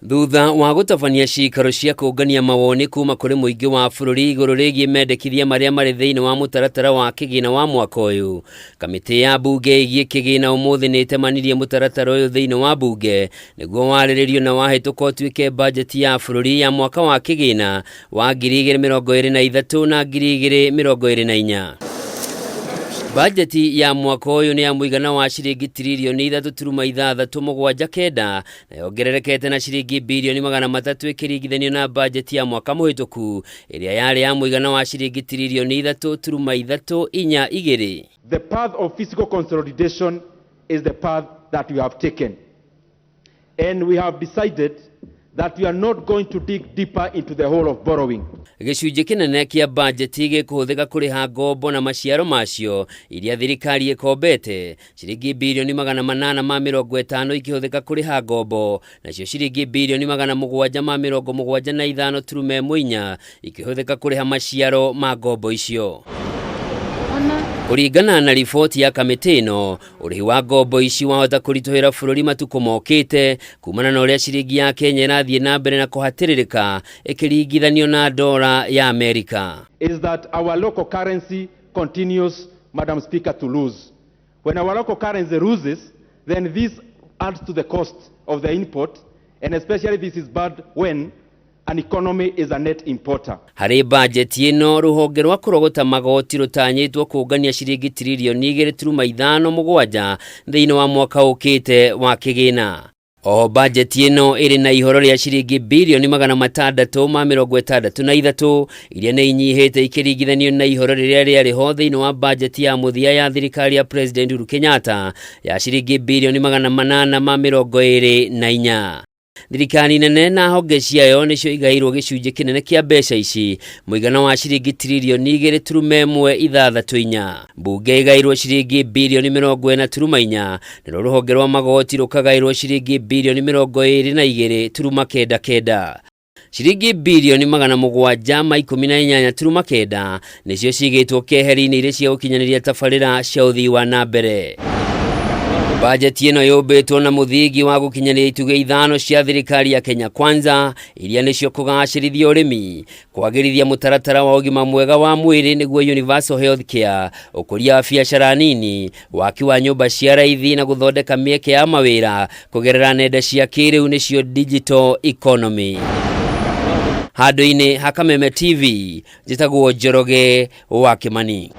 Thutha wa gũtabania ciikaro cia kũngania mawoni kuma kũrĩ mũingĩ wa bũrũri igũrũ rĩgiĩ mendekithia marĩa marĩ thĩinĩ wa mũtaratara wa kĩgĩna wa mwaka ũyũ, kamĩtĩ ya mbunge ĩgiĩ kĩgĩna ũmũthĩ nĩ ĩtemanirie mũtaratara ũyũ thĩinĩ wa mbunge nĩguo warĩrĩrio na wahĩtũka ũtuĩke bajeti ya bũrũri ya mwaka wa kĩgĩna wa 2023 na 2024. Bajeti ya mwaka ũyũ nĩ ya mũigana wa ciringi tiririoni 3.679 na yongererekete na ciringi birioni 300 ĩkĩringithanio na bajeti ya mwaka mũhĩtũku ĩrĩa yarĩ ya mũigana wa ciringi tiririoni 3.342. The path of fiscal consolidation is the path that we have taken. And we have decided that we are not going to dig deeper into the hole of borrowing. Gĩcunjĩ kĩnene kĩa bajeti gĩkũhũthĩka kũrĩha ngombo na maciaro macio iria thirikari ĩkombete, ciringi birioni 850 ikĩhũthĩka kũrĩha ngombo, nacio ciringi birioni 775.14 ikĩhũthĩka kũrĩha maciaro ma ngombo icio. Kũringana na riboti ya kamĩtĩ ĩno, ũrĩhi wa ngombo ici wahota kũritũhĩra bũrũri matukũ mokĩte kumana na ũrĩa ciringi ya Kenya ĩrathiĩ na mbere na kũhatĩrĩrĩka ĩkĩringithanio na ndora ya Amerika. Is that our local currency continues, Madam Speaker, to lose. When our local currency loses, then this adds to the cost of the import, and especially this is bad when an economy is a net importer. Harĩ bajeti ĩno, rũhonge rwa kũrogota magoti rũtanyĩtwo kũngania ciringi tiririoni 2.57 thĩinĩ wa mwaka ũkĩte wa kĩgĩna. Oho bajeti ĩno ĩrĩ na ihoro rĩa ciringi birioni 663 iria nĩ inyihĩte ikĩringithanio na ihoro rĩrĩa rĩarĩ ho thĩinĩ wa bajeti ya mũthia ya thirikari ya President Uhuru Kenyatta ya ciringi birioni 824. Thirikari nene na honge ciayo nĩcio igaĩirwo gĩcunjĩ kĩnene kĩa mbeca ici, mũigana wa ciringi tiririoni 2.164. Mbunge ĩgaĩirwo ciringi birioni 40.4, naruo rũhonge rwa magoti rũkagaĩrwo ciringi birioni 22.99. Ciringi birioni 718.9 nĩcio cigĩtwo keheri-inĩ irĩ cia gũkinyanĩria tabarĩra cia ũthii wa na mbere. Bajeti ĩno yũmbĩtwo na mũthingi wa gũkinyanĩria itugĩ 5 cia thirikari ya Kenya Kwanza iria nĩcio kũgacĩrithia ũrĩmi, kwagĩrithia mũtaratara wa ũgima mwega wa mwĩrĩ nĩguo universal health care, ũkũria wa biacara nini, waki wa nyũmba cia raithi na gũthondeka mĩeke ya mawĩra kũgerera nenda cia kĩrĩu nĩcio digital economy. Handũ-inĩ ha Kameme TV, njĩtagwo Njoroge wa Kĩmani.